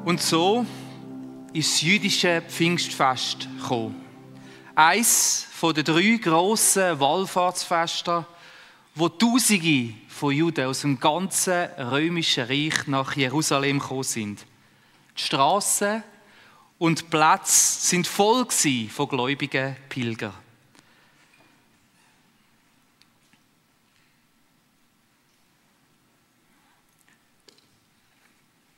Und so ist das jüdische Pfingstfest gekommen. Eines der 3 grossen Wallfahrtsfeste, wo Tausende von Juden aus dem ganzen römischen Reich nach Jerusalem gekommen sind. Die Strassen und die Plätze sind voll von gläubigen Pilgern.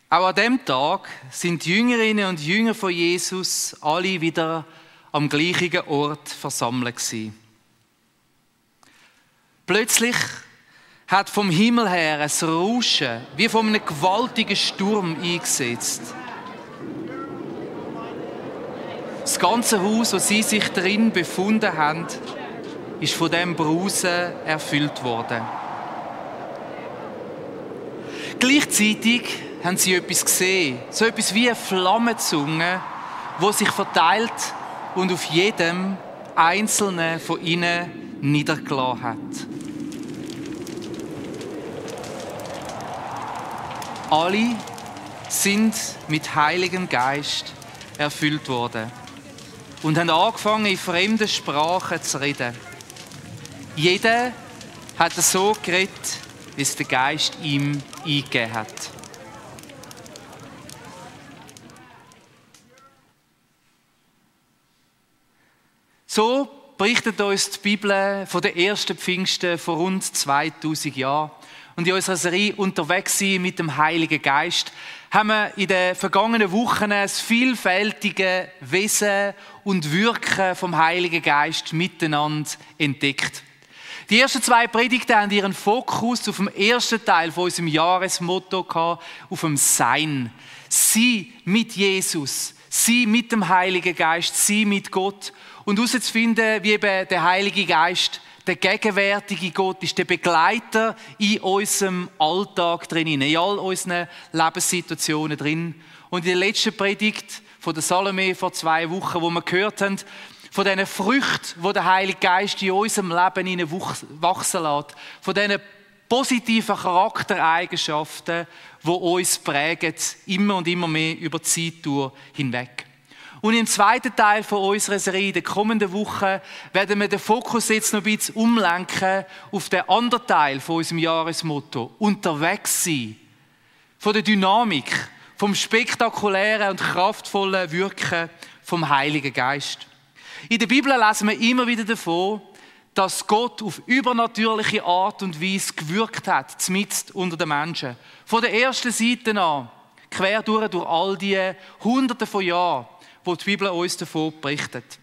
Auch an diesem Tag sind die Jüngerinnen und Jünger von Jesus alle wieder am gleichen Ort versammelt gewesen. Plötzlich hat vom Himmel her ein Rauschen wie von einem gewaltigen Sturm eingesetzt. Das ganze Haus, wo sie sich drin befunden haben, ist von diesem Brausen erfüllt worden. Gleichzeitig haben sie etwas gesehen, so etwas wie eine Flammenzunge, die sich verteilt und auf jedem einzelnen von ihnen niedergelassen hat. Alle sind mit Heiligem Geist erfüllt worden und haben angefangen, in fremden Sprachen zu reden. Jeder hat so geredet, wie es der Geist ihm eingegeben hat. So berichtet uns die Bibel von den ersten Pfingsten vor rund 2000 Jahren. Und in unserer Serie «Unterwegs sein mit dem Heiligen Geist» haben wir in den vergangenen Wochen das vielfältige Wesen und Wirken vom Heiligen Geist miteinander entdeckt. Die ersten 2 Predigten haben ihren Fokus auf dem ersten Teil von unserem Jahresmotto gehabt, auf dem Sein. Sein mit Jesus, sein mit dem Heiligen Geist, sein mit Gott. Und herauszufinden, wie eben der Heilige Geist, der gegenwärtige Gott ist, der Begleiter in unserem Alltag drin, in all unseren Lebenssituationen drin. Und in der letzten Predigt von der Salome vor 2 Wochen, wo wir gehört haben, von diesen Früchten, die der Heilige Geist in unserem Leben wachsen lässt, von diesen positiven Charaktereigenschaften, die uns prägen, immer und immer mehr über die Zeit hinweg. Und im zweiten Teil von unserer Serie, in den kommenden Wochen, werden wir den Fokus jetzt noch ein bisschen umlenken auf den anderen Teil von unserem Jahresmotto. Unterwegs sein. Von der Dynamik, vom spektakulären und kraftvollen Wirken vom Heiligen Geist. In der Bibel lesen wir immer wieder davon, dass Gott auf übernatürliche Art und Weise gewirkt hat, mitten unter den Menschen. Von der ersten Seite an, quer durch all die Hunderte von Jahren, wo die Bibel uns davon berichtet.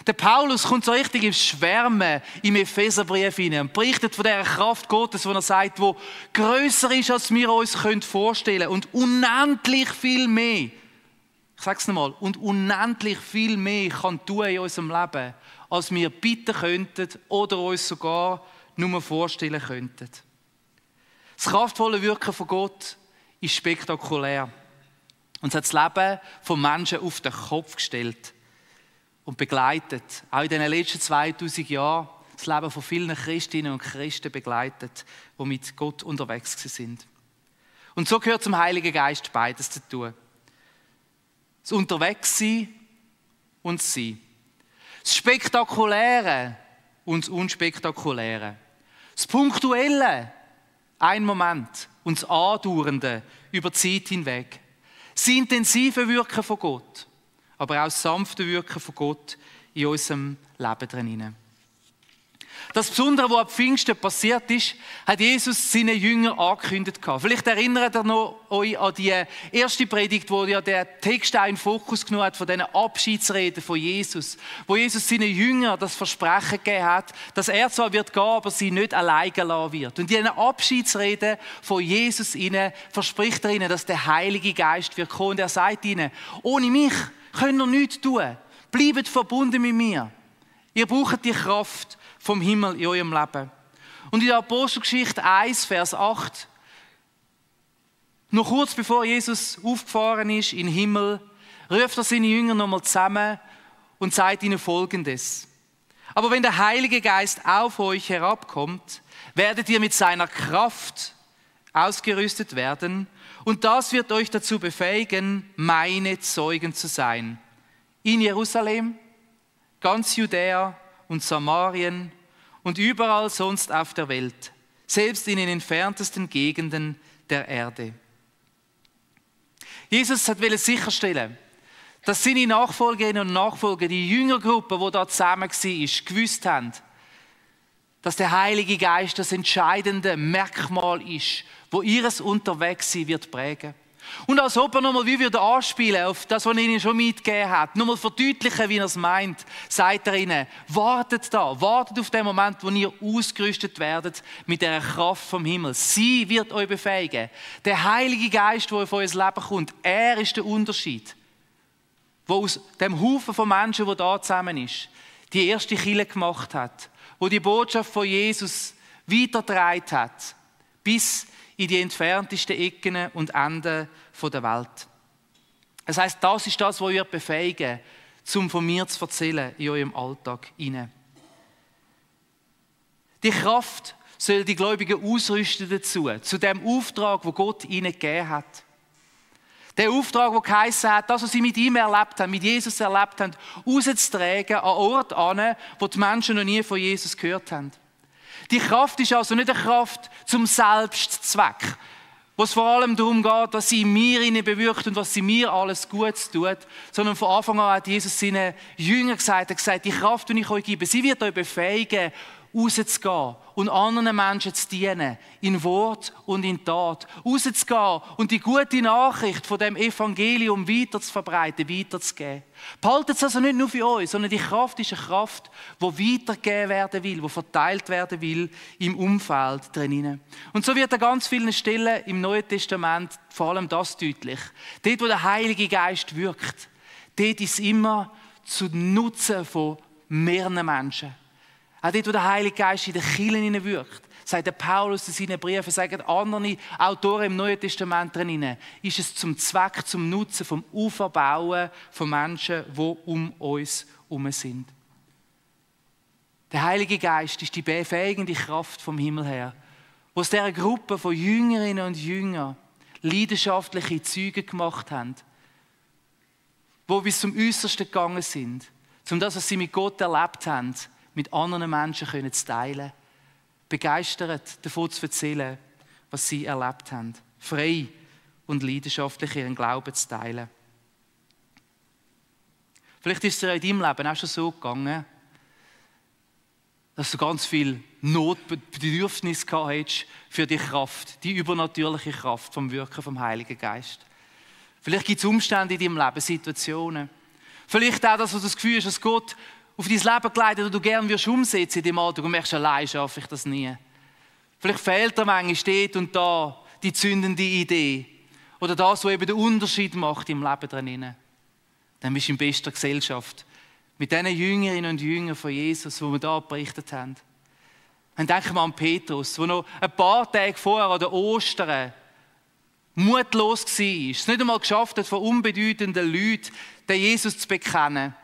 Der Paulus kommt so richtig ins Schwärmen im Epheserbrief hinein und berichtet von dieser Kraft Gottes, wo er sagt, die grösser ist, als wir uns vorstellen können und unendlich viel mehr. Ich sage es nochmal, und unendlich viel mehr kann tun in unserem Leben, als wir bitten könnten oder uns sogar nur vorstellen könnten. Das kraftvolle Wirken von Gott ist spektakulär. Und es hat das Leben von Menschen auf den Kopf gestellt und begleitet. Auch in den letzten 2000 Jahren das Leben von vielen Christinnen und Christen begleitet, die mit Gott unterwegs sind. Und so gehört zum Heiligen Geist beides dazu. Das Unterwegssein und das Sein. Das Spektakuläre und das Unspektakuläre. Das Punktuelle, ein Moment, und das Andauernde über die Zeit hinweg. Das intensive Wirken von Gott, aber auch das sanfte Wirken von Gott in unserem Leben drin. Das Besondere, was ab Pfingsten passiert ist, hat Jesus seinen Jüngern angekündigt. Vielleicht erinnert ihr euch an die erste Predigt, wo ja der Text auch in Fokus genommen hat von diesen Abschiedsreden von Jesus, wo Jesus seinen Jüngern das Versprechen gegeben hat, dass er zwar wird gehen, aber sie nicht alleine lassen wird. Und in diesen Abschiedsreden von Jesus ihnen verspricht er ihnen, dass der Heilige Geist wird kommen. Und er sagt ihnen, ohne mich könnt ihr nichts tun. Bleibt verbunden mit mir. Ihr braucht die Kraft vom Himmel in eurem Leben. Und in der Apostelgeschichte 1, Vers 8, noch kurz bevor Jesus aufgefahren ist in den Himmel, ruft er seine Jünger nochmal zusammen und sagt ihnen Folgendes. Aber wenn der Heilige Geist auf euch herabkommt, werdet ihr mit seiner Kraft ausgerüstet werden Und das wird euch dazu befähigen, meine Zeugen zu sein. In Jerusalem, ganz Judäa und Samarien und überall sonst auf der Welt, selbst in den entferntesten Gegenden der Erde. Jesus wollte sicherstellen, dass seine Nachfolgerinnen und Nachfolger, die Jüngergruppe, die da zusammen war, gewusst haben, dass der Heilige Geist das entscheidende Merkmal ist, wo ihres Unterwegssein wird prägen. Und als ob er nochmal wie würde anspielen auf das, was er ihnen schon mitgegeben hat, nochmal verdeutlichen, wie er es meint, sagt er ihnen, wartet auf den Moment, wo ihr ausgerüstet werdet mit der Kraft vom Himmel. Sie wird euch befähigen. Der Heilige Geist, der auf euer Leben kommt, er ist der Unterschied, wo aus dem Haufen von Menschen, der da zusammen ist, die erste Kirche gemacht hat, wo die Botschaft von Jesus weitergetragen hat, bis in die entferntesten Ecken und Enden der Welt. Das heisst, das ist das, was ihr befähigen, um von mir zu erzählen in eurem Alltag hinein. Die Kraft soll die Gläubigen ausrüsten dazu, zu dem Auftrag, wo Gott ihnen gegeben hat. Der Auftrag, der geheissen hat, das, was sie mit ihm erlebt haben, mit Jesus erlebt haben, rauszutragen an Ort an, wo die Menschen noch nie von Jesus gehört haben. Die Kraft ist also nicht eine Kraft zum Selbstzweck, wo es vor allem darum geht, was sie in mir bewirkt und was sie mir alles Gutes tut, sondern von Anfang an hat Jesus seinen Jüngern gesagt, die Kraft, die ich euch gebe, sie wird euch befähigen, rauszugehen und anderen Menschen zu dienen, in Wort und in Tat. Rauszugehen und die gute Nachricht von dem Evangelium weiter zu verbreiten, weiterzugeben. Behaltet es also nicht nur für euch, sondern die Kraft ist eine Kraft, die weitergegeben werden will, die verteilt werden will im Umfeld drinnen. Und so wird an ganz vielen Stellen im Neuen Testament vor allem das deutlich. Dort, wo der Heilige Geist wirkt, dort ist es immer zu Nutzen von mehreren Menschen. Auch dort, wo der Heilige Geist in den Kirchen wirkt, sagt der Paulus in seinen Briefen, sagen andere Autoren im Neuen Testament drin, ist es zum Zweck, zum Nutzen, vom Auferbauen von Menschen, die um uns herum sind. Der Heilige Geist ist die befähigende Kraft vom Himmel her, die aus dieser Gruppe von Jüngerinnen und Jüngern leidenschaftliche Zeugen gemacht haben, die bis zum Äußersten gegangen sind, um das, was sie mit Gott erlebt haben, mit anderen Menschen zu teilen, begeistert davon zu erzählen, was sie erlebt haben, frei und leidenschaftlich ihren Glauben zu teilen. Vielleicht ist es dir in deinem Leben auch schon so gegangen, dass du ganz viel Notbedürfnis gehabt hast für die Kraft, die übernatürliche Kraft vom Wirken vom Heiligen Geist. Vielleicht gibt es Umstände in deinem Leben, Situationen. Vielleicht auch das, was du das Gefühl hast, dass Gott auf dein Leben geleitet, das du gerne umsetzen in deinem Alltag und merkst, allein schaffe ich das nie. Vielleicht fehlt dir manchmal dort und da die zündende Idee oder das, was eben den Unterschied macht im Leben drinnen. Dann bist du in bester Gesellschaft mit diesen Jüngerinnen und Jüngern von Jesus, die wir da berichtet haben. Und denken wir an Petrus, der noch ein paar Tage vorher an der Ostern mutlos war, es nicht einmal geschafft hat, von unbedeutenden Leuten den Jesus zu bekennen.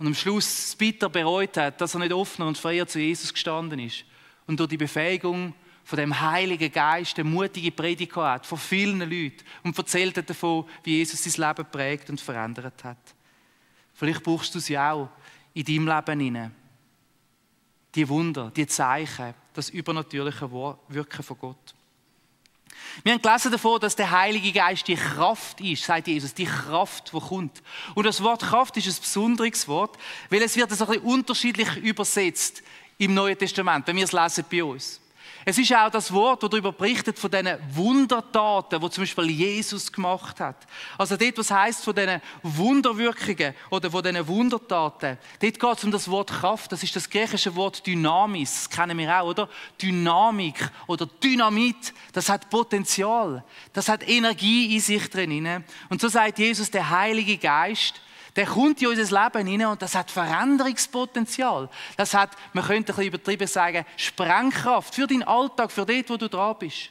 Und am Schluss bitter bereut hat, dass er nicht offener und freier zu Jesus gestanden ist. Und durch die Befähigung von dem Heiligen Geist eine mutige Predigt hat von vielen Leuten und erzählt hat davon, wie Jesus sein Leben prägt und verändert hat. Vielleicht brauchst du sie auch in deinem Leben hinein. Die Wunder, die Zeichen, das übernatürliche Wirken von Gott. Wir haben gelesen davon, dass der Heilige Geist die Kraft ist, sagt Jesus, die Kraft, die kommt. Und das Wort Kraft ist ein besonderes Wort, weil es wird so ein bisschen unterschiedlich übersetzt im Neuen Testament, wenn wir es lesen bei uns. Es ist auch das Wort, das darüber berichtet, von diesen Wundertaten, die zum Beispiel Jesus gemacht hat. Also dort, was heisst von diesen Wunderwirkungen oder von diesen Wundertaten, dort geht es um das Wort Kraft. Das ist das griechische Wort Dynamis, das kennen wir auch, oder? Dynamik oder Dynamit, das hat Potenzial, das hat Energie in sich drin. Und so sagt Jesus, der Heilige Geist, der kommt in unser Leben hinein und das hat Veränderungspotenzial. Das hat, man könnte ein bisschen übertrieben sagen, Sprengkraft für deinen Alltag, für dort, wo du dran bist.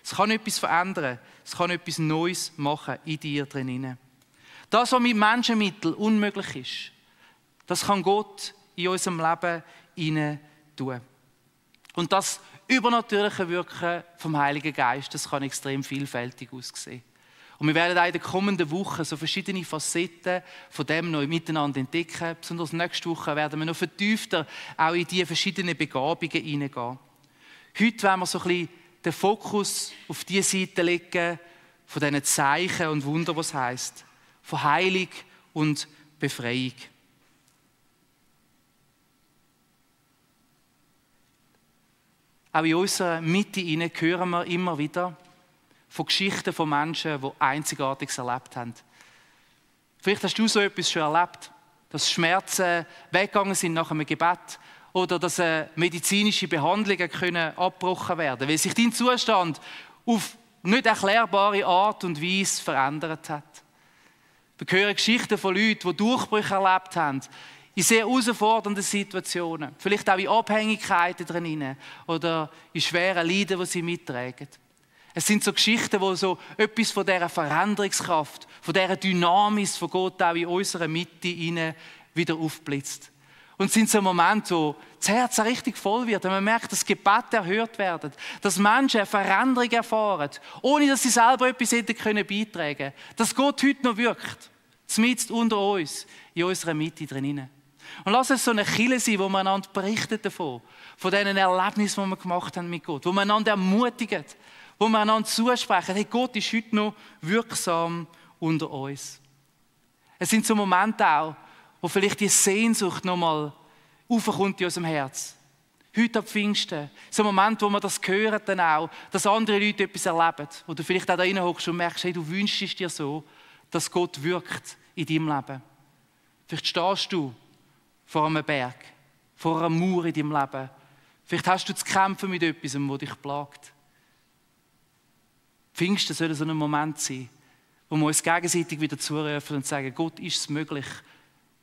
Es kann etwas verändern, es kann etwas Neues machen in dir drin. Das, was mit Menschenmitteln unmöglich ist, das kann Gott in unserem Leben hinein tun. Und das übernatürliche Wirken vom Heiligen Geist, das kann extrem vielfältig aussehen. Und wir werden auch in den kommenden Wochen so verschiedene Facetten von dem noch miteinander entdecken. Besonders nächste Woche werden wir noch vertiefter auch in diese verschiedenen Begabungen hineingehen. Heute werden wir so ein bisschen den Fokus auf die Seite legen, von diesen Zeichen und Wunder, was heisst. Von Heilung und Befreiung. Auch in unserer Mitte hören wir immer wieder von Geschichten von Menschen, die Einzigartiges erlebt haben. Vielleicht hast du so etwas schon erlebt, dass Schmerzen weggegangen sind nach einem Gebet oder dass medizinische Behandlungen abgebrochen werden können, weil sich dein Zustand auf nicht erklärbare Art und Weise verändert hat. Wir hören Geschichten von Leuten, die Durchbrüche erlebt haben, in sehr herausfordernden Situationen, vielleicht auch in Abhängigkeiten drin oder in schweren Leiden, die sie mittragen. Es sind so Geschichten, wo so etwas von dieser Veränderungskraft, von dieser Dynamis von Gott auch in unserer Mitte wieder aufblitzt. Und es sind so Momente, wo das Herz richtig voll wird, wenn man merkt, dass Gebete erhört werden, dass Menschen eine Veränderung erfahren, ohne dass sie selber etwas hätten beitragen können, dass Gott heute noch wirkt, mitten unter uns, in unserer Mitte drin. Und lass es so eine Kirche sein, wo wir einander berichtet davon, von diesen Erlebnissen, die wir gemacht haben mit Gott, wo wir einander ermutigen, wo wir einander zusprechen, hey, Gott ist heute noch wirksam unter uns. Es sind so Momente auch, wo vielleicht die Sehnsucht nochmal aufkommt in unserem Herz. Heute am Pfingsten. So ein Moment, wo wir das hören dann auch, dass andere Leute etwas erleben. Wo du vielleicht auch da reinhockst und merkst, hey, du wünschst es dir so, dass Gott wirkt in deinem Leben. Vielleicht stehst du vor einem Berg, vor einer Mauer in deinem Leben. Vielleicht hast du zu kämpfen mit etwas, das dich plagt. Pfingsten soll so ein Moment sein, wo wir uns gegenseitig wieder zurufen und sagen, Gott, ist es möglich,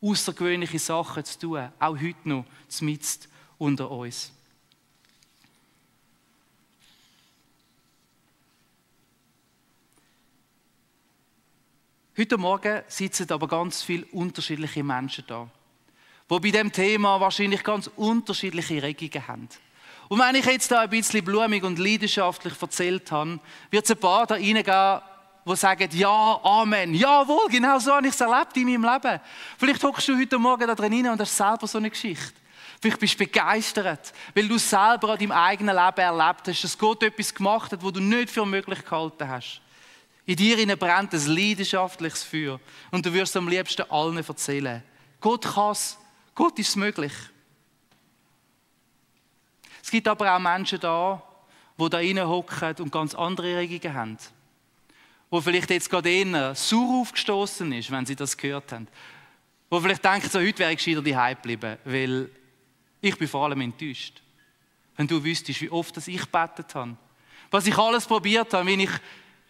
außergewöhnliche Sachen zu tun, auch heute noch, mitten unter uns. Heute Morgen sitzen aber ganz viele unterschiedliche Menschen da, die bei diesem Thema wahrscheinlich ganz unterschiedliche Regungen haben. Und wenn ich jetzt da ein bisschen blumig und leidenschaftlich erzählt habe, wird es ein paar da reingehen, die sagen, ja, Amen, jawohl, genau so habe ich es erlebt in meinem Leben. Vielleicht hockst du heute Morgen da drin und hast selber so eine Geschichte. Vielleicht bist du begeistert, weil du selber an deinem eigenen Leben erlebt hast, dass Gott etwas gemacht hat, was du nicht für möglich gehalten hast. In dir brennt ein leidenschaftliches Feuer und du wirst es am liebsten allen erzählen. Gott kann es, Gott ist es möglich. Es gibt aber auch Menschen da, die da reinhocken und ganz andere Regungen haben. Wo vielleicht jetzt gerade eher sauer aufgestoßen ist, wenn sie das gehört haben. Wo vielleicht denken, so, heute wäre ich gescheiter daheim geblieben, weil ich bin vor allem enttäuscht. Wenn du wüsstest, wie oft ich gebetet habe. Was ich alles probiert habe, wie ich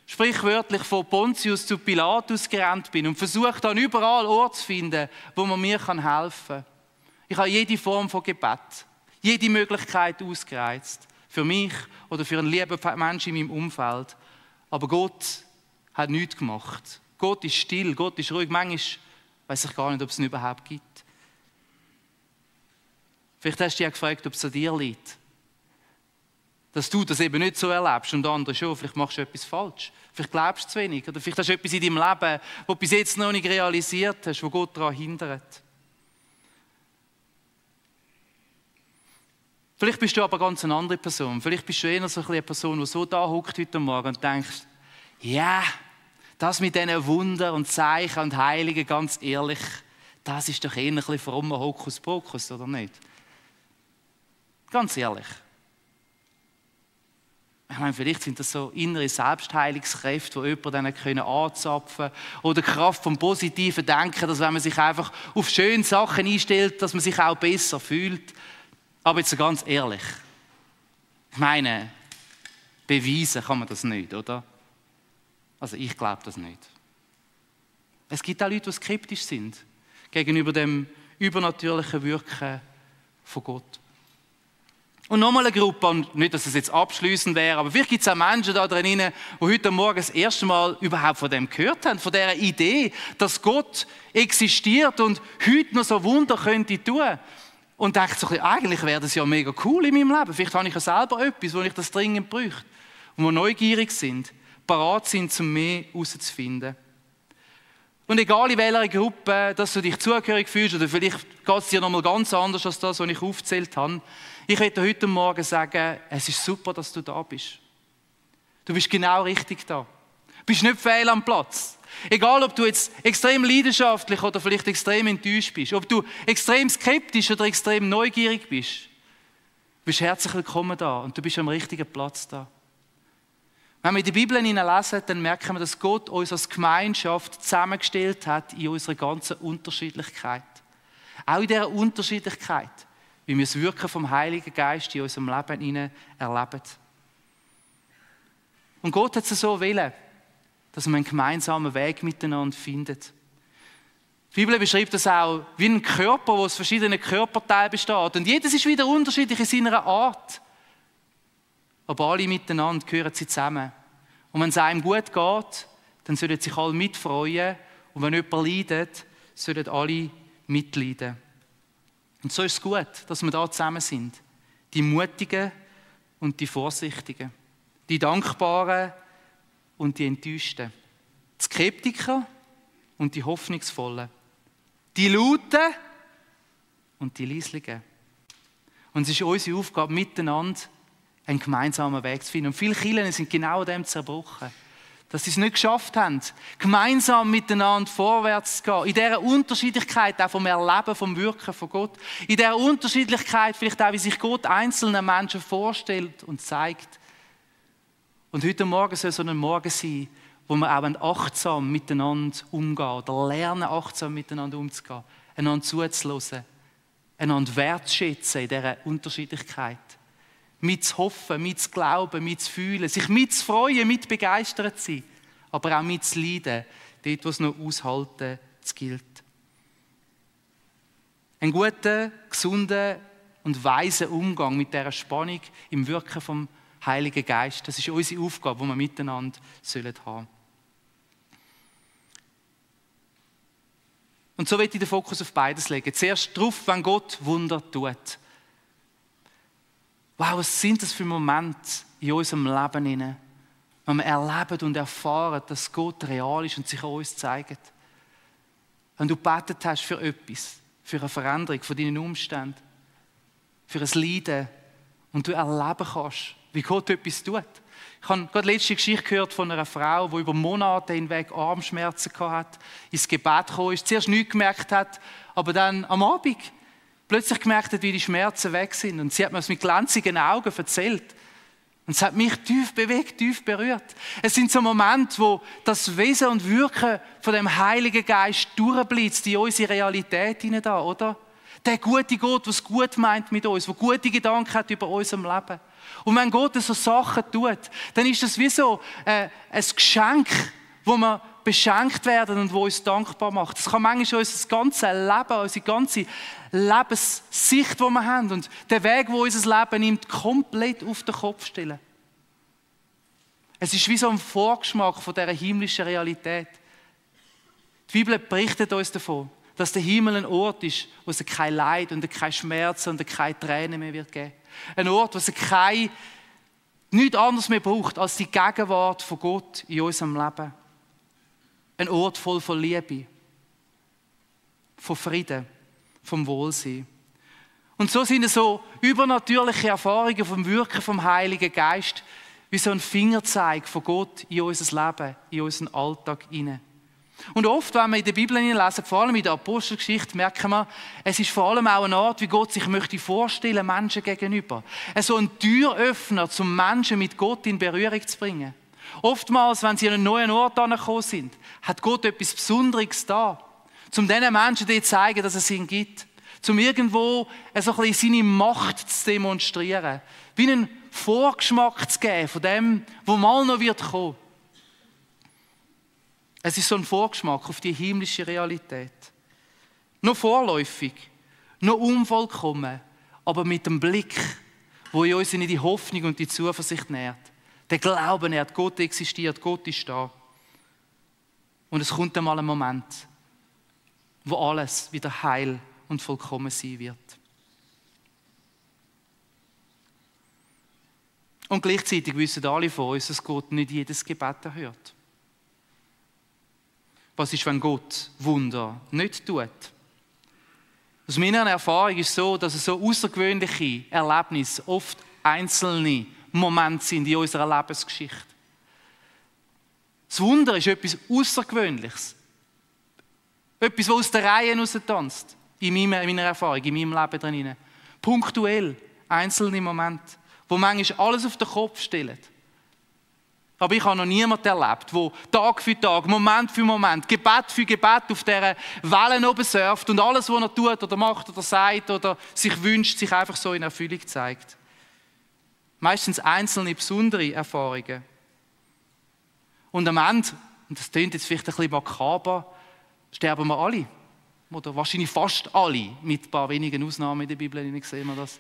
sprichwörtlich von Pontius zu Pilatus gerannt bin und versucht habe, überall Orte zu finden, wo man mir helfen kann. Ich habe jede Form von Gebet, jede Möglichkeit ausgereizt. Für mich oder für einen lieben Menschen in meinem Umfeld. Aber Gott hat nichts gemacht. Gott ist still, Gott ist ruhig. Manchmal weiss ich gar nicht, ob es ihn überhaupt gibt. Vielleicht hast du dich ja gefragt, ob es an dir liegt. Dass du das eben nicht so erlebst und andere schon. Vielleicht machst du etwas falsch. Vielleicht glaubst du zu wenig. Oder vielleicht hast du etwas in deinem Leben, das du bis jetzt noch nicht realisiert hast, wo Gott daran hindert. Vielleicht bist du aber ganz eine andere Person. Vielleicht bist du eher so eine Person, die so da hockt heute Morgen und denkst, ja, das mit diesen Wunder und Zeichen und Heiligen, ganz ehrlich, das ist doch eher ein bisschen frommer Hokuspokus, oder nicht? Ganz ehrlich. Ich meine, vielleicht sind das so innere Selbstheilungskräfte, die jemanden anzapfen können. Oder die Kraft vom positiven Denken, dass wenn man sich einfach auf schöne Sachen einstellt, dass man sich auch besser fühlt. Aber jetzt ganz ehrlich, ich meine, beweisen kann man das nicht, oder? Also ich glaube das nicht. Es gibt auch Leute, die skeptisch sind gegenüber dem übernatürlichen Wirken von Gott. Und nochmal eine Gruppe, und nicht, dass es jetzt abschliessend wäre, aber vielleicht gibt es auch Menschen da drin, die heute Morgen das erste Mal überhaupt von dem gehört haben, von dieser Idee, dass Gott existiert und heute noch so Wunder könnte tun. Und denke so ein bisschen, eigentlich wäre das ja mega cool in meinem Leben. Vielleicht habe ich ja selber etwas, wo ich das dringend bräuchte. Und wo neugierig sind, parat sind, um mehr herauszufinden. Und egal in welcher Gruppe, dass du dich zugehörig fühlst, oder vielleicht geht es dir nochmal ganz anders als das, was ich aufgezählt habe, ich möchte heute Morgen sagen, es ist super, dass du da bist. Du bist genau richtig da. Du bist nicht fehl am Platz. Egal, ob du jetzt extrem leidenschaftlich oder vielleicht extrem enttäuscht bist, ob du extrem skeptisch oder extrem neugierig bist, du bist herzlich willkommen da und du bist am richtigen Platz da. Wenn wir in die Bibel hineinlesen, dann merken wir, dass Gott uns als Gemeinschaft zusammengestellt hat in unserer ganzen Unterschiedlichkeit. Auch in dieser Unterschiedlichkeit, wie wir das Wirken vom Heiligen Geist in unserem Leben erleben. Und Gott hat es so wollen, dass wir einen gemeinsamen Weg miteinander finden. Die Bibel beschreibt das auch wie ein Körper, wo aus verschiedenen Körperteilen besteht. Und jedes ist wieder unterschiedlich in seiner Art. Aber alle miteinander gehören sie zusammen. Und wenn es einem gut geht, dann sollen sich alle mitfreuen. Und wenn jemand leidet, sollen alle mitleiden. Und so ist es gut, dass wir da zusammen sind. Die Mutigen und die Vorsichtigen. Die Dankbaren und die Enttäuschten. Die Skeptiker und die Hoffnungsvollen. Die Lauten und die Leislichen. Und es ist unsere Aufgabe, miteinander einen gemeinsamen Weg zu finden. Und viele Kirchen sind genau an dem zerbrochen. Dass sie es nicht geschafft haben, gemeinsam miteinander vorwärts zu gehen. In dieser Unterschiedlichkeit auch vom Erleben, vom Wirken von Gott. In dieser Unterschiedlichkeit vielleicht auch, wie sich Gott einzelnen Menschen vorstellt und zeigt. Und heute Morgen soll so ein Morgen sein, wo wir auch achtsam miteinander umgehen oder lernen, achtsam miteinander umzugehen, einander zuzuhören, einander wertschätzen in dieser Unterschiedlichkeit. Mitzuhoffen, mitzuglauben, mitzufühlen, sich mitzufreuen, mitbegeistert zu sein, aber auch mitzuleiden, dort, wo es noch aushalten gilt. Ein guter, gesunder und weiser Umgang mit dieser Spannung im Wirken vom Heiligen Geist, das ist unsere Aufgabe, die wir miteinander haben sollen. Und so möchte ich den Fokus auf beides legen. Zuerst darauf, wenn Gott Wunder tut. Wow, was sind das für Momente in unserem Leben, wenn wir erleben und erfahren, dass Gott real ist und sich an uns zeigt. Wenn du gebetet hast für etwas, für eine Veränderung von deinen Umständen, für ein Leiden und du erleben kannst, wie Gott etwas tut. Ich habe gerade letzte Geschichte gehört von einer Frau, die über Monate hinweg Armschmerzen hatte, ins Gebet gekommen ist, zuerst nichts gemerkt hat, aber dann am Abend plötzlich gemerkt hat, wie die Schmerzen weg sind. Und sie hat mir es mit glänzigen Augen erzählt. Und es hat mich tief bewegt, tief berührt. Es sind so Momente, wo das Wesen und Wirken von dem Heiligen Geist durchblitzt in unsere Realität hinein da, oder? Der gute Gott, der es gut meint mit uns, der gute Gedanken hat über unserem Leben. Und wenn Gott so Sachen tut, dann ist das wie so ein Geschenk, wo wir beschenkt werden und wo uns dankbar macht. Das kann manchmal unser ganzes Leben, unsere ganze Lebenssicht, die wir haben und der Weg, wo unser Leben nimmt, komplett auf den Kopf stellen. Es ist wie so ein Vorgeschmack von dieser himmlischen Realität. Die Bibel berichtet uns davon, dass der Himmel ein Ort ist, wo es kein Leid und kein Schmerz und keine Tränen mehr wird geben. Ein Ort, wo es nichts anderes mehr braucht als die Gegenwart von Gott in unserem Leben. Ein Ort voll von Liebe, von Frieden, vom Wohlsein. Und so sind es so übernatürliche Erfahrungen vom Wirken vom Heiligen Geist, wie so ein Fingerzeig von Gott in unser Leben, in unseren Alltag hinein. Und oft, wenn wir in der Bibel lesen, vor allem in der Apostelgeschichte, merken wir, es ist vor allem auch eine Art, wie Gott sich möchte vorstellen, Menschen gegenüber. So ein Türöffner, um Menschen mit Gott in Berührung zu bringen. Oftmals, wenn sie an einen neuen Ort angekommen sind, hat Gott etwas Besonderes da, um diesen Menschen zu zeigen, dass es ihn gibt. Um irgendwo so ein bisschen seine Macht zu demonstrieren. Wie einen Vorgeschmack zu geben von dem, was mal noch wird kommen. Es ist so ein Vorgeschmack auf die himmlische Realität. Noch vorläufig, noch unvollkommen, aber mit dem Blick, wo in uns in die Hoffnung und die Zuversicht nährt. Der Glauben nährt, Gott existiert, Gott ist da. Und es kommt einmal ein Moment, wo alles wieder heil und vollkommen sein wird. Und gleichzeitig wissen alle von uns, dass Gott nicht jedes Gebet erhört. Was ist, wenn Gott Wunder nicht tut? Aus meiner Erfahrung ist es so, dass es so außergewöhnliche Erlebnisse oft einzelne Momente sind in unserer Lebensgeschichte. Das Wunder ist etwas Außergewöhnliches. Etwas, was aus der Reihe raustanzt. In meiner Erfahrung, in meinem Leben drin. Punktuell, einzelne Momente, wo manchmal alles auf den Kopf stellen. Aber ich habe noch niemanden erlebt, der Tag für Tag, Moment für Moment, Gebet für Gebet auf dieser Welle oben surft und alles, was er tut oder macht oder sagt oder sich wünscht, sich einfach so in Erfüllung zeigt. Meistens einzelne, besondere Erfahrungen. Und am Ende, und das klingt jetzt vielleicht ein bisschen makaber, sterben wir alle. Oder wahrscheinlich fast alle, mit ein paar wenigen Ausnahmen in der Bibel sehen wir das.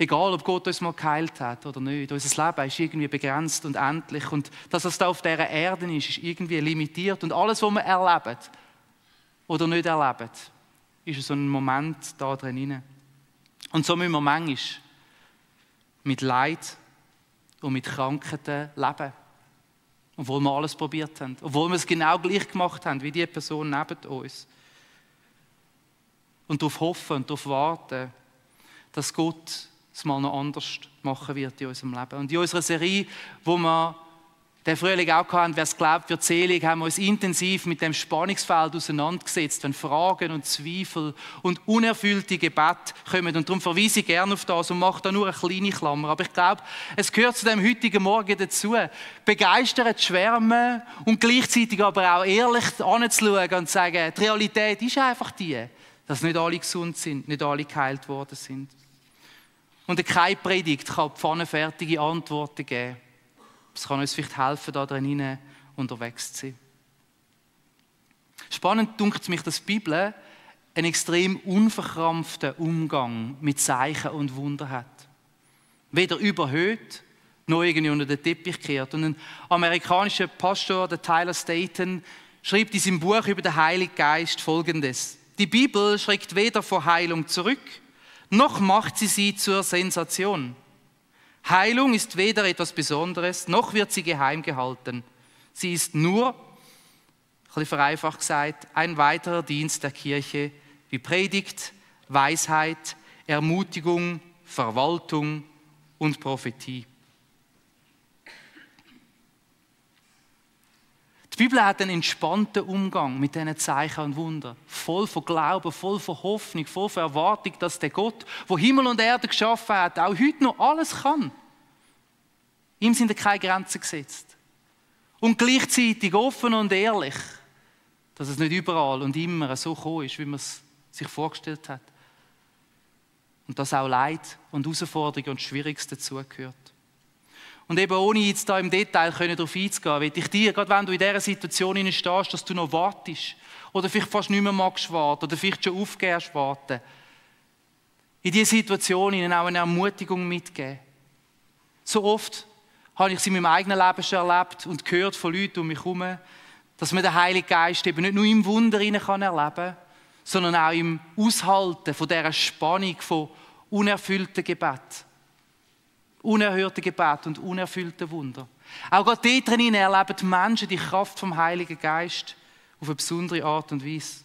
Egal, ob Gott uns mal geheilt hat oder nicht, unser Leben ist irgendwie begrenzt und endlich. Und das, was da auf dieser Erde ist, ist irgendwie limitiert. Und alles, was wir erleben oder nicht erleben, ist so ein Moment da drin. Und so müssen wir manchmal mit Leid und mit Krankheiten leben. Obwohl wir alles probiert haben. Obwohl wir es genau gleich gemacht haben, wie die Person neben uns. Und darauf hoffen und darauf warten, dass Gott es mal noch anders machen wird in unserem Leben. Und in unserer Serie, wo wir den Frühling auch hatten, wer es glaubt, wird selig, haben wir uns intensiv mit dem Spannungsfeld auseinandergesetzt, wenn Fragen und Zweifel und unerfüllte Gebete kommen. Und darum verweise ich gerne auf das und mache da nur eine kleine Klammer. Aber ich glaube, es gehört zu dem heutigen Morgen dazu, begeistert zu schwärmen und gleichzeitig aber auch ehrlich anzuschauen und zu sagen, die Realität ist einfach die, dass nicht alle gesund sind, nicht alle geheilt worden sind. Und keine Predigt kann pfannenfertige Antworten geben. Es kann uns vielleicht helfen, da drin unterwegs zu sein. Spannend dünkt es mich, dass die Bibel einen extrem unverkrampften Umgang mit Zeichen und Wunder hat. Weder überhöht, noch irgendwie unter den Teppich gekehrt. Und ein amerikanischer Pastor, der Tyler Staton, schreibt in seinem Buch über den Heiligen Geist Folgendes: Die Bibel schreckt weder vor Heilung zurück, noch macht sie zur Sensation. Heilung ist weder etwas Besonderes, noch wird sie geheim gehalten. Sie ist nur, ein bisschen vereinfacht gesagt, ein weiterer Dienst der Kirche wie Predigt, Weisheit, Ermutigung, Verwaltung und Prophetie. Die Bibel hat einen entspannten Umgang mit diesen Zeichen und Wundern. Voll von Glauben, voll von Hoffnung, voll von Erwartung, dass der Gott, der Himmel und Erde geschaffen hat, auch heute noch alles kann. Ihm sind keine Grenzen gesetzt. Und gleichzeitig offen und ehrlich, dass es nicht überall und immer so gekommen ist, wie man es sich vorgestellt hat. Und dass auch Leid und Herausforderungen und Schwieriges dazugehört. Und eben ohne jetzt da im Detail darauf einzugehen, will ich dir, gerade wenn du in dieser Situation stehst, dass du noch wartest oder vielleicht fast nicht mehr magst warten oder vielleicht schon aufgehst warten, in diese Situation ihnen auch eine Ermutigung mitgeben. So oft habe ich es in meinem eigenen Leben schon erlebt und gehört von Leuten um mich herum, dass man den Heiligen Geist eben nicht nur im Wunder erleben kann, sondern auch im Aushalten von dieser Spannung von unerfüllten Gebet. Unerhörte Gebet und unerfüllte Wunder. Auch gerade dort drin erleben die Menschen die Kraft vom Heiligen Geist auf eine besondere Art und Weise.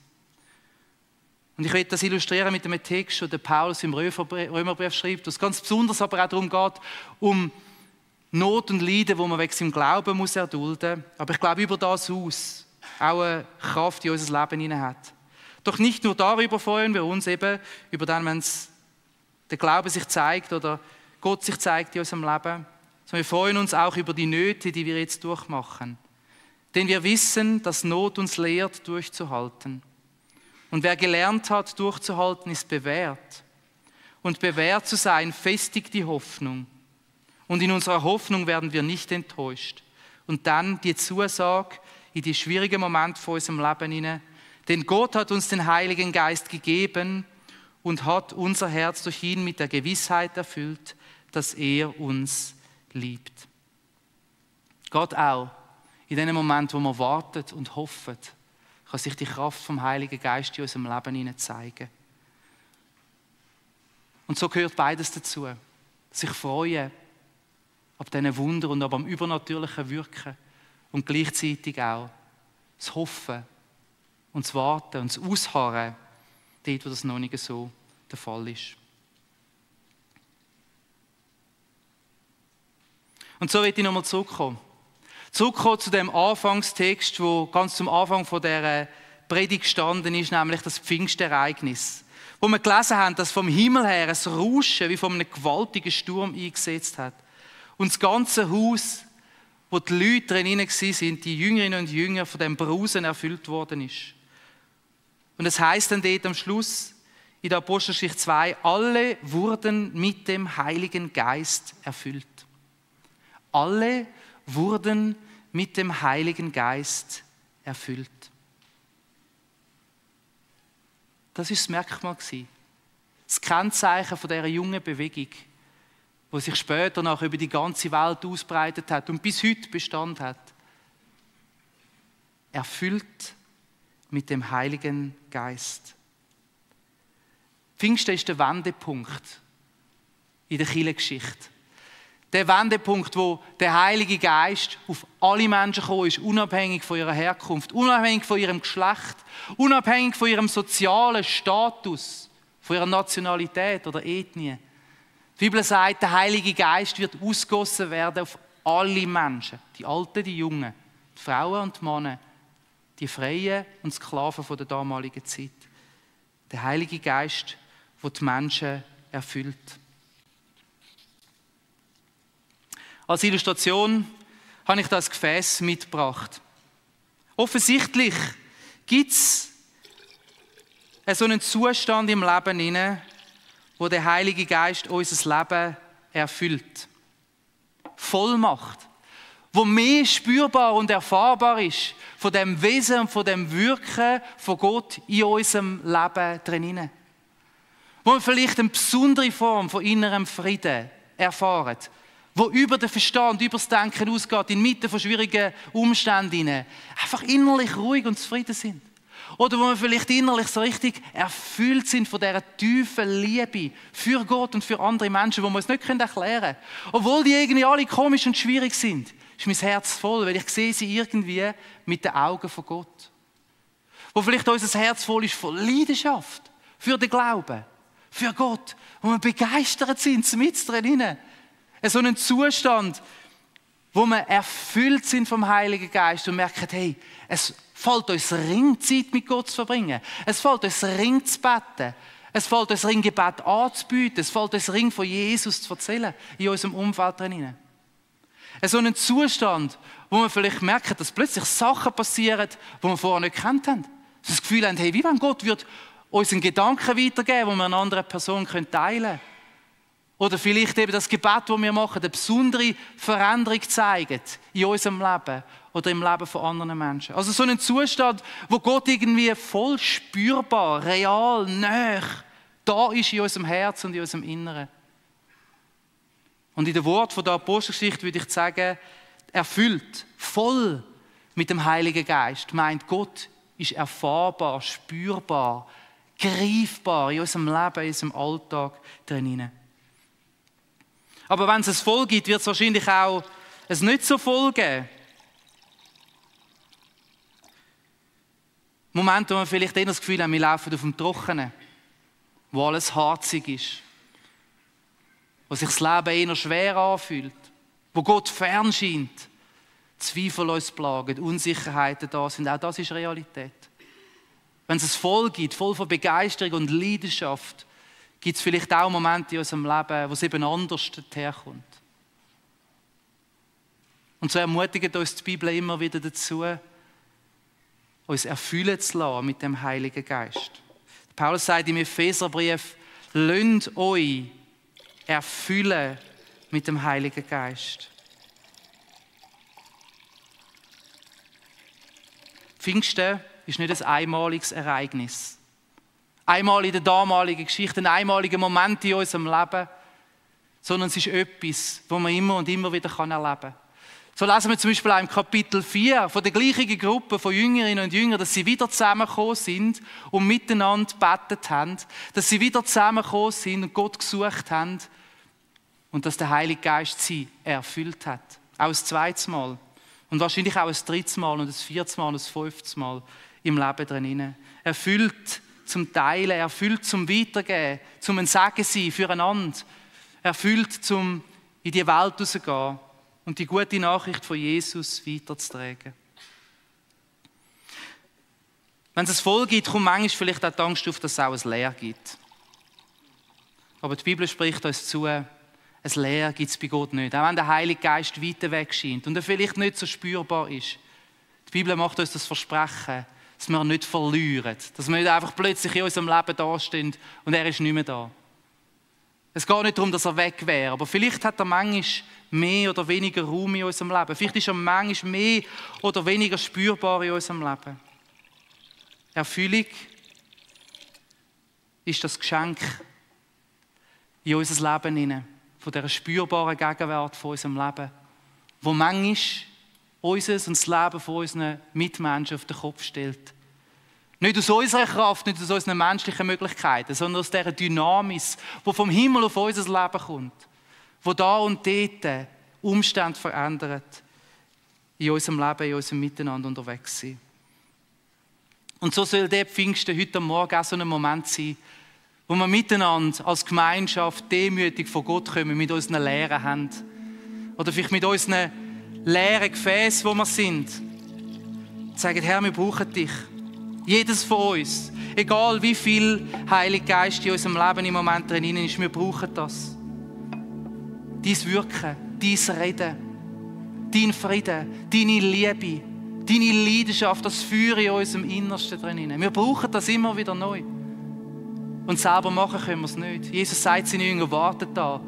Und ich will das illustrieren mit einem Text, den Paulus im Römerbrief schreibt, wo es ganz besonders aber auch darum geht, um Not und Leiden, wo man wegen seinem Glauben muss erdulden. Aber ich glaube, über das aus auch eine Kraft in unser Leben hinein hat. Doch nicht nur darüber freuen wir uns eben, über den, wenn der Glaube sich zeigt oder Gott sich zeigt in unserem Leben, sondern wir freuen uns auch über die Nöte, die wir jetzt durchmachen. Denn wir wissen, dass Not uns lehrt, durchzuhalten. Und wer gelernt hat, durchzuhalten, ist bewährt. Und bewährt zu sein, festigt die Hoffnung. Und in unserer Hoffnung werden wir nicht enttäuscht. Und dann die Zusage in die schwierigen Momente von unserem Leben hinein. Denn Gott hat uns den Heiligen Geist gegeben und hat unser Herz durch ihn mit der Gewissheit erfüllt, dass er uns liebt. Gott auch, in dem Moment, wo man wartet und hofft, kann sich die Kraft vom Heiligen Geist in unserem Leben hinein zeigen. Und so gehört beides dazu. Sich freuen ab diesen Wunder und ab am übernatürlichen Wirken und gleichzeitig auch das Hoffen und das Warten und das Ausharren, dort, wo das noch nicht so der Fall ist. Und so will ich nochmal zurückkommen. Zurückkommen zu dem Anfangstext, wo ganz zum Anfang von dieser Predigt gestanden ist, nämlich das Pfingstereignis. Wo wir gelesen haben, dass vom Himmel her ein Rauschen wie von einem gewaltigen Sturm eingesetzt hat. Und das ganze Haus, wo die Leute drin waren, die Jüngerinnen und Jünger, von dem Brausen erfüllt worden ist. Und es heisst dann dort am Schluss, in der Apostelgeschichte 2, alle wurden mit dem Heiligen Geist erfüllt. Alle wurden mit dem Heiligen Geist erfüllt. Das war das Merkmal, das Kennzeichen von dieser jungen Bewegung, die sich später noch über die ganze Welt ausbreitet hat und bis heute Bestand hat. Erfüllt mit dem Heiligen Geist. Pfingsten ist der Wendepunkt in der Kirchengeschichte. Der Wendepunkt, wo der Heilige Geist auf alle Menschen gekommen ist, unabhängig von ihrer Herkunft, unabhängig von ihrem Geschlecht, unabhängig von ihrem sozialen Status, von ihrer Nationalität oder Ethnie. Die Bibel sagt, der Heilige Geist wird ausgegossen werden auf alle Menschen, die Alten, die Jungen, die Frauen und die Männer, die Freien und Sklaven von der damaligen Zeit. Der Heilige Geist, der die Menschen erfüllt. Als Illustration habe ich das Gefäß mitgebracht. Offensichtlich gibt es so einen Zustand im Leben hinein, wo der Heilige Geist unser Leben erfüllt. Vollmacht, wo mehr spürbar und erfahrbar ist von dem Wesen und von dem Wirken von Gott in unserem Leben drin. Wo wir vielleicht eine besondere Form von innerem Frieden erfahren, wo über den Verstand, über das Denken ausgeht, inmitten von schwierigen Umständen einfach innerlich ruhig und zufrieden sind. Oder wo wir vielleicht innerlich so richtig erfüllt sind von dieser tiefen Liebe für Gott und für andere Menschen, die wir uns nicht erklären können. Obwohl die irgendwie alle komisch und schwierig sind, ist mein Herz voll, weil ich sehe sie irgendwie mit den Augen von Gott. Wo vielleicht unser Herz voll ist von Leidenschaft für den Glauben, für Gott, wo wir begeistert sind, mit drinnen. So einen Zustand, wo wir erfüllt sind vom Heiligen Geist und merken, hey, es fällt uns Ring, Zeit mit Gott zu verbringen. Es fällt uns Ring zu beten. Es fällt uns Ring, Gebet anzubieten. Es fällt uns Ring von Jesus zu erzählen in unserem Umfeld drin. So einen Zustand, wo wir vielleicht merken, dass plötzlich Sachen passieren, die wir vorher nicht gekannt haben. Das Gefühl haben, hey, wie wenn Gott uns einen Gedanken weitergeben, den wir einer anderen Person teilen können. Oder vielleicht eben das Gebet, das wir machen, eine besondere Veränderung zeigt in unserem Leben oder im Leben von anderen Menschen. Also so einen Zustand, wo Gott irgendwie voll spürbar, real, nah da ist in unserem Herz und in unserem Inneren. Und in den Worten der Apostelgeschichte würde ich sagen, erfüllt, voll mit dem Heiligen Geist, meint Gott ist erfahrbar, spürbar, greifbar in unserem Leben, in unserem Alltag drin. Aber wenn es ein Voll gibt, wird es wahrscheinlich auch ein nicht so voll geben. Momente, wo wir vielleicht eher das Gefühl haben, wir laufen auf dem Trockenen, wo alles harzig ist, wo sich das Leben eher schwer anfühlt, wo Gott fern scheint, Zweifel uns plagen, Unsicherheiten da sind. Auch das ist Realität. Wenn es ein Voll gibt, voll von Begeisterung und Leidenschaft, gibt es vielleicht auch Momente in unserem Leben, wo es eben anders herkommt. Und so ermutigt uns die Bibel immer wieder dazu, uns erfüllen zu lassen mit dem Heiligen Geist. Paulus sagt im Epheserbrief, lasst euch erfüllen mit dem Heiligen Geist. Pfingsten ist nicht ein einmaliges Ereignis. Einmal in der damaligen Geschichte, ein einmaliger Moment in unserem Leben, sondern es ist etwas, das man immer und immer wieder erleben kann. So lesen wir zum Beispiel auch im Kapitel 4 von der gleichen Gruppe von Jüngerinnen und Jüngern, dass sie wieder zusammengekommen sind und miteinander gebetet haben, dass sie wieder zusammengekommen sind und Gott gesucht haben und dass der Heilige Geist sie erfüllt hat. Auch ein zweites Mal. Und wahrscheinlich auch ein drittes Mal und ein viertes Mal und ein fünftes Mal im Leben drin. Erfüllt zum Teilen, erfüllt zum Weitergeben, zum ein Segen sein füreinander. Erfüllt zum in die Welt rauszugehen und die gute Nachricht von Jesus weiterzutragen. Wenn es ein Voll gibt, kommt manchmal vielleicht auch die Angst auf, dass es auch ein Leer gibt. Aber die Bibel spricht uns zu, ein Leer gibt es bei Gott nicht. Auch wenn der Heilige Geist weiter weg scheint und er vielleicht nicht so spürbar ist. Die Bibel macht uns das Versprechen, dass wir nicht verlieren. Dass wir nicht einfach plötzlich in unserem Leben dastehen und er ist nicht mehr da. Es geht nicht darum, dass er weg wäre, aber vielleicht hat er manchmal mehr oder weniger Raum in unserem Leben. Vielleicht ist er manchmal mehr oder weniger spürbar in unserem Leben. Erfüllung ist das Geschenk in unser Leben hinein, von dieser spürbaren Gegenwart von unserem Leben, wo manchmal unseres und das Leben von unseren Mitmenschen auf den Kopf stellt. Nicht aus unserer Kraft, nicht aus unseren menschlichen Möglichkeiten, sondern aus dieser Dynamis, die vom Himmel auf unser Leben kommt, wo da und dort Umstände verändert, in unserem Leben, in unserem Miteinander unterwegs sein. Und so soll der Pfingsten heute Morgen auch so ein Moment sein, wo wir miteinander als Gemeinschaft demütig vor Gott kommen, mit unseren leeren Händen. Oder vielleicht mit unseren leeren Gefäßen, wo wir sind. Sagen, Herr, wir brauchen dich. Jedes von uns. Egal wie viel Heiliger Geist in unserem Leben im Moment drin ist, wir brauchen das. Dein Wirken, dein Reden, dein Frieden, deine Liebe, deine Leidenschaft, das Feuer in unserem Innersten drin. Wir brauchen das immer wieder neu. Und selber machen können wir es nicht. Jesus sagt seinen Jüngern, wartet da,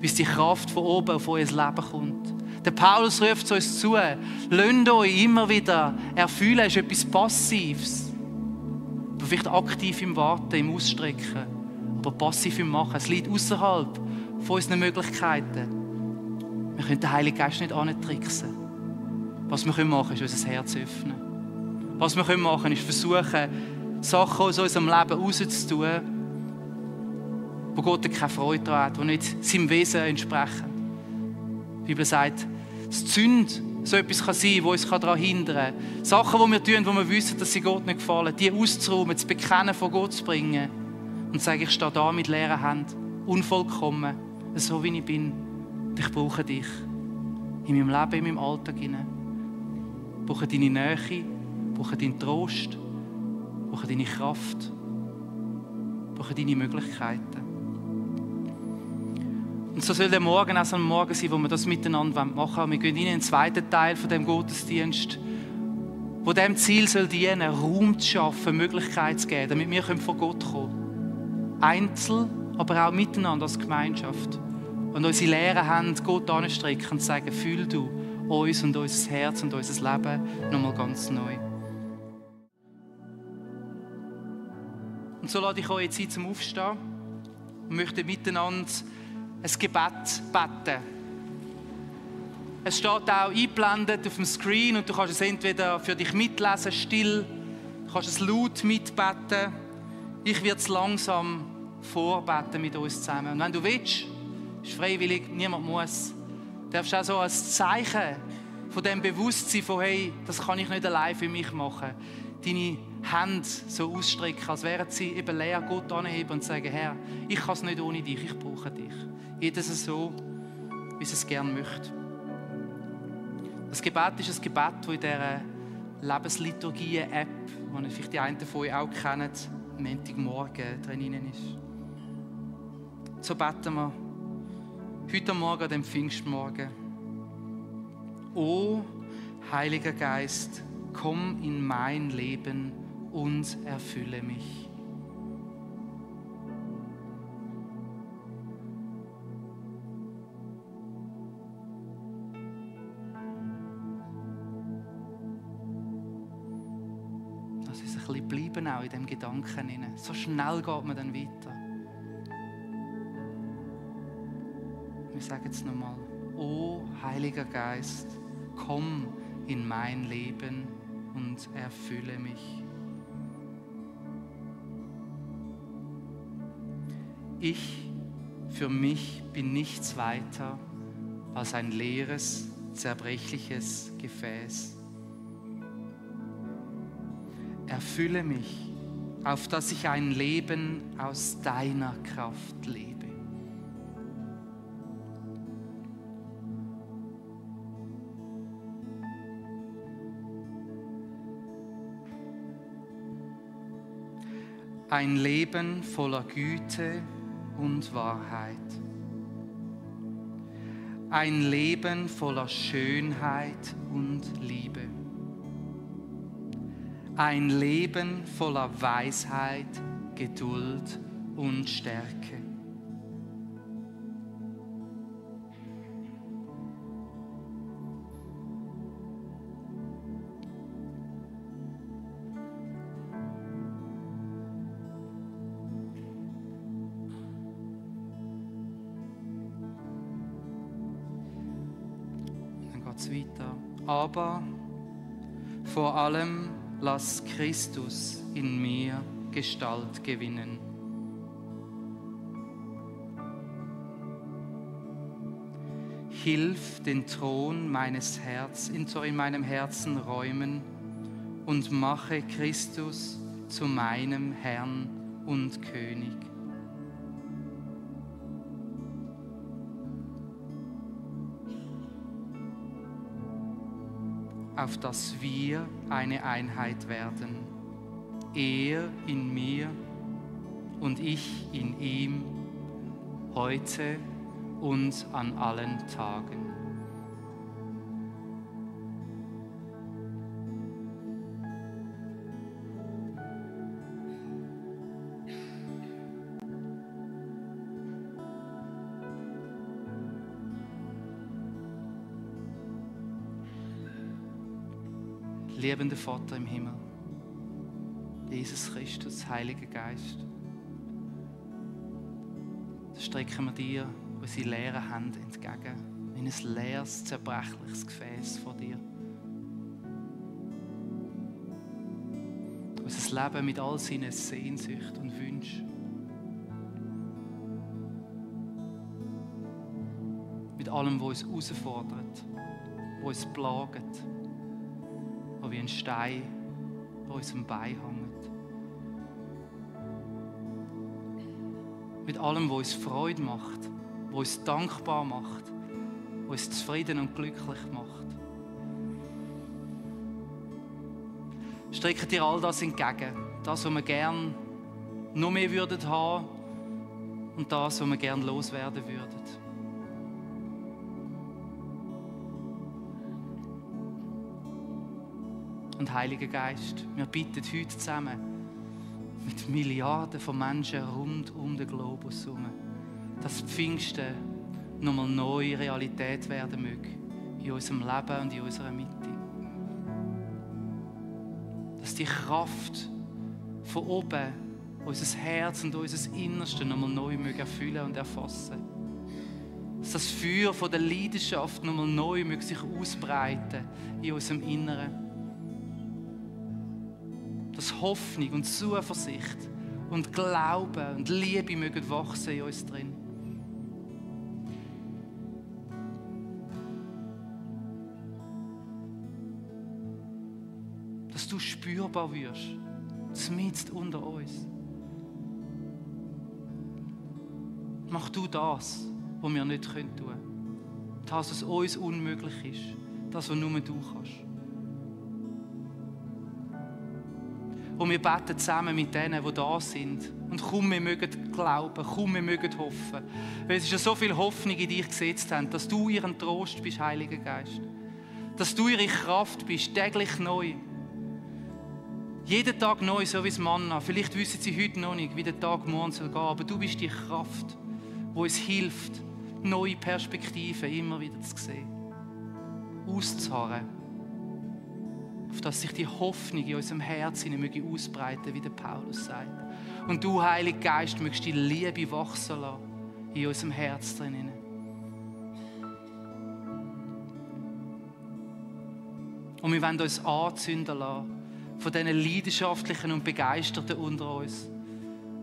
bis die Kraft von oben auf euer Leben kommt. Der Paulus ruft uns zu, lasst euch immer wieder erfüllen, es ist etwas Passives. Aber vielleicht aktiv im Warten, im Ausstrecken, aber passiv im Machen. Es liegt außerhalb von unseren Möglichkeiten. Wir können den Heiligen Geist nicht antricksen. Was wir machen können, ist unser Herz öffnen. Was wir machen können, ist versuchen, Sachen aus unserem Leben rauszutun, wo Gott keine Freude daran hat, die nicht seinem Wesen entsprechen. Die Bibel sagt, dass die Sünde so etwas kann sein, das uns daran hindern kann. Sachen, die wir tun, wo wir wissen, dass sie Gott nicht gefallen, die auszuräumen, zu bekennen, vor Gott zu bringen und zu sagen, ich stehe da mit leeren Händen, unvollkommen, so wie ich bin. Und ich brauche dich in meinem Leben, in meinem Alltag. Ich brauche deine Nähe, ich brauche deinen Trost, ich brauche deine Kraft, ich brauche deine Möglichkeiten. Und so soll der Morgen auch so ein Morgen sein, wo wir das miteinander machen wollen. Wir gehen in den zweiten Teil von dem Gottesdienst, wo dem Ziel soll dienen, Raum zu schaffen, Möglichkeit zu geben, damit wir vor Gott kommen können. Einzeln, aber auch miteinander als Gemeinschaft. Und unsere leeren Hände Gott anstrecken und sagen, fühl du uns und unser Herz und unser Leben nochmal ganz neu. Und so lade ich euch jetzt ein zum Aufstehen und möchte miteinander ein Gebet beten. Es steht auch eingeblendet auf dem Screen und du kannst es entweder für dich mitlesen, still, du kannst es laut mitbeten. Ich werde es langsam vorbeten mit uns zusammen. Und wenn du willst, ist freiwillig, niemand muss, darfst du auch so als Zeichen von dem Bewusstsein von, hey, das kann ich nicht allein für mich machen, deine Hände so ausstrecken, als wären sie eben leer, Gott anheben und sagen, Herr, ich kann es nicht ohne dich, ich brauche dich. Jedes so, wie es gerne möchte. Das Gebet ist ein Gebet, das in dieser Lebensliturgie-App, die vielleicht die einen von euch auch kennen, am Montagmorgen drin ist. So beten wir heute Morgen, an dem Pfingstmorgen. O Heiliger Geist, komm in mein Leben und erfülle mich. Lass uns ein bisschen bleiben auch in diesem Gedanken hinein. So schnell geht man dann weiter. Wir sagen jetzt nochmal, O Heiliger Geist, komm in mein Leben und erfülle mich. Ich Für mich bin nichts weiter als ein leeres, zerbrechliches Gefäß. Erfülle mich, auf dass ich ein Leben aus deiner Kraft lebe. Ein Leben voller Güte und Wahrheit. Ein Leben voller Schönheit und Liebe. Ein Leben voller Weisheit, Geduld und Stärke. Weiter. Aber vor allem lass Christus in mir Gestalt gewinnen. Hilf, den Thron meines in meinem Herzen räumen und mache Christus zu meinem Herrn und König. Auf dass wir eine Einheit werden. Er in mir und ich in ihm, heute und an allen Tagen. Liebender Vater im Himmel, Jesus Christus, Heiliger Geist, da strecken wir dir unsere leeren Hände entgegen, in ein leeres, zerbrechliches Gefäß vor dir. Unser Leben mit all seinen Sehnsüchten und Wünschen. Mit allem, was uns herausfordert, was uns plagt. Wie ein Stein an unserem Bein hängt. Mit allem, was uns Freude macht, was uns dankbar macht, was uns zufrieden und glücklich macht. Strecke dir all das entgegen. Das, was wir gerne noch mehr würden haben und das, was wir gerne loswerden würden. Und Heiliger Geist, wir bitten heute zusammen mit Milliarden von Menschen rund um den Globus herum, dass Pfingsten nochmal neue Realität werden möge in unserem Leben und in unserer Mitte. Dass die Kraft von oben unser Herz und unser Innerste nochmal neu erfüllen und erfassen. Dass das Feuer von der Leidenschaft nochmal neu sich ausbreiten in unserem Inneren. Dass Hoffnung und Zuversicht und Glaube und Liebe mögen wachsen in uns drin. Dass du spürbar wirst, mitten unter uns. Mach du das, was wir nicht tun können. Das, was uns unmöglich ist. Das, was nur du kannst. Und wir beten zusammen mit denen, die da sind. Und kaum wir mögen glauben, kaum wir mögen hoffen. Weil es ist ja so viel Hoffnung in dich gesetzt haben, dass du ihren Trost bist, Heiliger Geist. Dass du ihre Kraft bist, täglich neu. Jeden Tag neu, so wie das Manna. Vielleicht wissen sie heute noch nicht, wie der Tag morgen soll gehen. Aber du bist die Kraft, die uns hilft, neue Perspektiven immer wieder zu sehen. Auszuharren. Auf dass sich die Hoffnung in unserem Herzen ausbreiten, wie der Paulus sagt. Und du, Heiliger Geist, mögst die Liebe wachsen lassen in unserem Herz drinnen. Und wir wollen uns anzünden lassen von diesen Leidenschaftlichen und Begeisterten unter uns.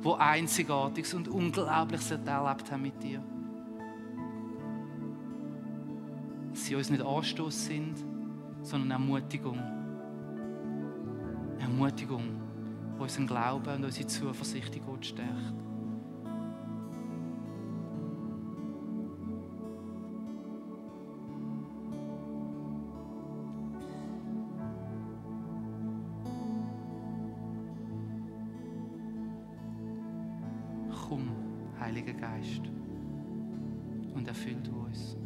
die Einzigartiges und Unglaubliches erlebt haben mit dir. Dass sie uns nicht Anstoß sind, sondern Ermutigung. Ermutigung, die unseren Glauben und unsere Zuversicht in Gott stärkt. Komm, Heiliger Geist, und erfüll du uns.